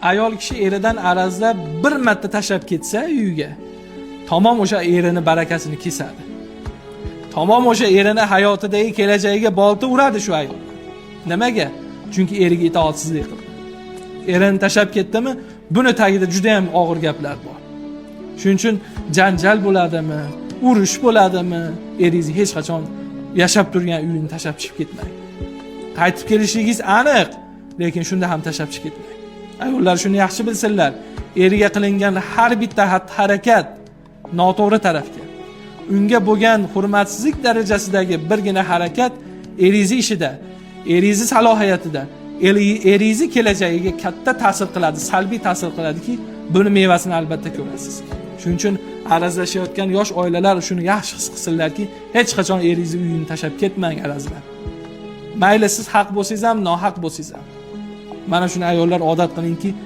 Ayol kishi eridan arazlab bir marta tashlab ketsa uyiga, tamom o'sha erini barakasini kesadi. Tamom o'sha erini hayotidagi kelajagiga bolta uradi shu ayol. Nimaga? Chunki eriga itoatsizlik qildi. Erini tashlab ketdimi, buni tagida juda ham og'ir gaplar bor. Shuning uchun janjal bo'ladimi, urush bo'ladimi, eringizni hech qachon yashab turgan uyini tashlab chiqib ketmang. Qaytib kelishingiz aniq, lekin shunda ham tashlab chiqib ketmang. Ayollar shuni yaxshi bilsinlar. Eriga qilingan har bitta xatti harakat noto'g'ri tarafga, unga bo'lgan hurmatsizlik darajasidagi birgina harakat eringizni ishida, eringizni salohiyatida, eringizni kelajagiga katta ta'sir qiladi, salbiy ta'sir qiladiki, buni mevasini albatta ko'rasiz. Shuning uchun arazlashayotgan yosh oilalar shuni yaxshi his qilsinlarki, hech qachon eringizni uyini tashlab ketmang arazlab. Mayli, siz haq bo'lsangiz ham, nohaq bo'lsangiz ham. Mana shuni ayollar odat qilingki.